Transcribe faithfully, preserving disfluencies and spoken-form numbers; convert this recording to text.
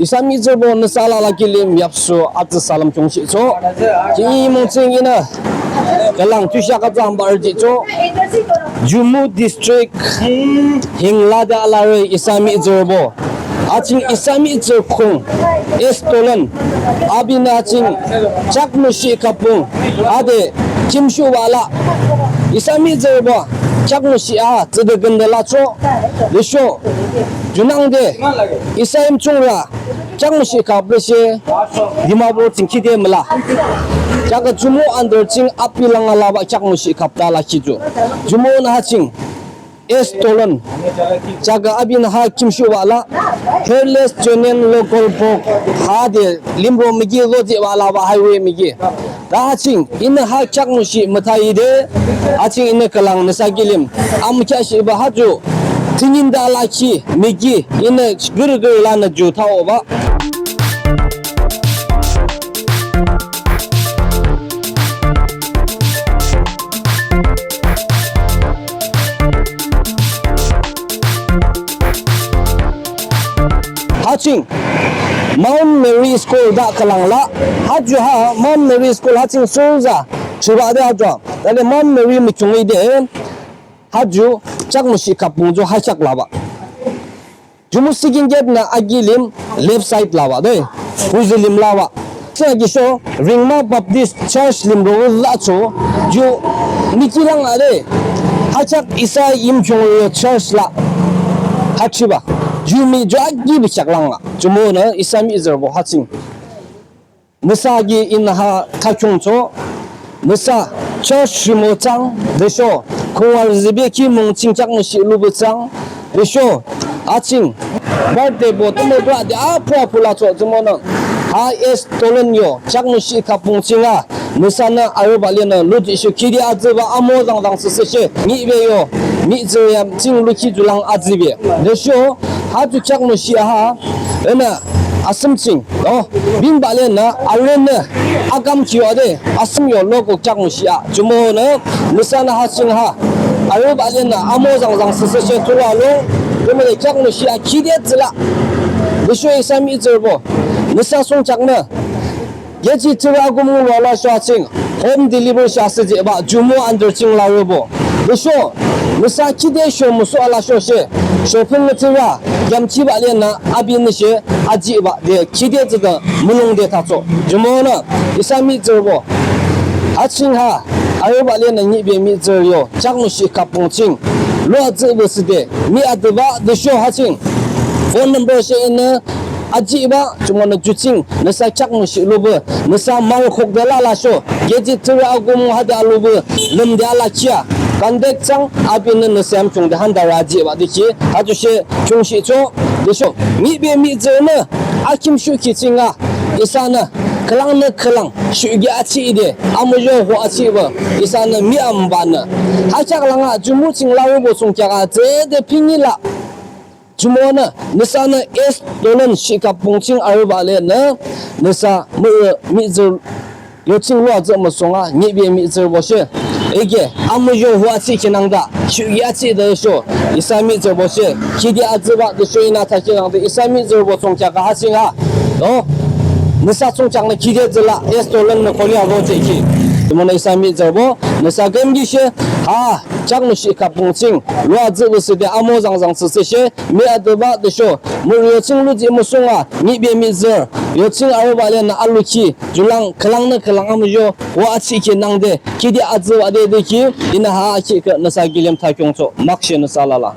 Isa mihtsürübo nüsa alala kilim yapsu atsü salüm khiungshihchoh. Khihni mung ching inü khülang tüsho kheak atsü hanbah arüjihchoh. Chumu District Hinglade alarü isa mihtsürübo, ha ching isa mihtsürü khung S Dolan, apinü ha ching Chakmashi Kapung hade khimshuhbah lah. Isa mihtsürübo Chakmashi a tsüde künde lachoh. Tüsho junangde isa Yimkhiungrü Chakmashi kapde she Dimapur ching khide müla. Kheakü Chumu under ching api lang alabah Chakmashi kapde lakhi ju. Chumunü ha ching S Dolan, kheakü apinü ha khimshuhbah lah. Hairless Chinyan local pork hade limro miki lojihbah labah highway miki. Tha ha ching inü ha Chakmashi mütha ide, ha ching inü khülang nüsa kilim amükheahshihbah ha ju thüninde alakhi miki inü gürü gürü lanü ju thaobah. Ha ching Mount Mary School tha khülang lah. Ha ju ha Mount Mary School ha ching sürüza chibah de ha ju ha, thale Mount Mary mükhiung ide, ha ju Chakmashi Kapung ju ha kheak labah. Chumu second gate nü akilim left side labah de, puzi lim labah. Tha kisho Rengma Baptist Church limro lachoh ju miki lang a de, ha kheak isa Yimkhiungrü church lah. Ha chibah ju mi ju akibah kheak lang a. Chumunü isa mihtsürübo ha ching nüsa ki inü ha thakhiungchoh. Nüsa church rhimo thsang tüsho khungarü zübe ki mung ching Chakmashi lupü thsang tüsho ha ching birthdaybo tümütüde apuh apuh lachoh. Chumunü ha S Dolan yo Chakmashi Kapung ching a nüsanü arübah lenü lujihsho khide atsübah amo zangzang thsüsüshe nihbe yo mihtsürü yam ching lukhi ju lang atsübe. Tüsho ha ju Chakmashi a ha inü Assam ching o binbah lenü arünü akam kio a de Assam yo local Chakmashi a. Chumunü nüsanü ha ching ha arübah lenü amo zangzang thsüsüshe thuralo, tümüde Chakmashi a khide atsü lah. Tüsho isa mihtsürübo nüsa thsungkheaknü kechi thürü akumung lo alasho ha ching home delivery she asüjihbah Chumu under ching larübo. Tüsho nüsa khide sho müsüh alasho she shophung thürü a yamkhibah lenü apinü she ajihbah de khide atsüde mulongde thachoh. Chumunü isa mihtsürübo ha ching ha arübah lenü nihbe mihtsürü yo Chakmashi Kapung ching luatsühbe thsüde mi atübah tüsho ha ching phone number she inü ajihbah. Chumunü ju ching nüsa Chakmashi lupü nüsa marükhukde lalasho kechi thürü akumung hade alupü lümde alakhi a contact thsang, apinü nüsa yamkhiungde handarü ajihbah de ki ha ju she khiungshihchoh. Tüsho nihbe mihtsürünü akhimshuhkhi ching a isanü khülangnü khülang shuhkih achihde amuzho ho achihbah isanü mi ambanü ha kheak lang a Chumu ching larübo thsungkheak a tsüde pingi lah. Chumunü nüsanü S Dolan Shikapung ching arübah lenü nüsa mürü mihtsürü yo ching luatsüh müsong a nihbe mihtsürübo she ike amuzho ho achihkhi nangde shuhkih achihde sho isa mihtsürübo she khide atsübah de sho inü thakhi nangde isa mihtsürübo thsungkheak a ha ching a o nüsa thsungkheaknü khide atsü lah S Dolan nü Korea roche ki. Tümünü isa mihtsürübo nüsa kümkishe ha Chakma Shikapung ching luatsühpü thsüde amo zangzang thsüsüshe mi atübah de sho mürü yo ching lujih müsong a nihbe mihtsürü yo ching arübah lenü alukhi ju lang khülangnü khülang amuzho ho achihkhi nangde khide atsübah de de ki inü ha akhikhi nüsa kilim thakhiungchoh. Makshe nüsa alala.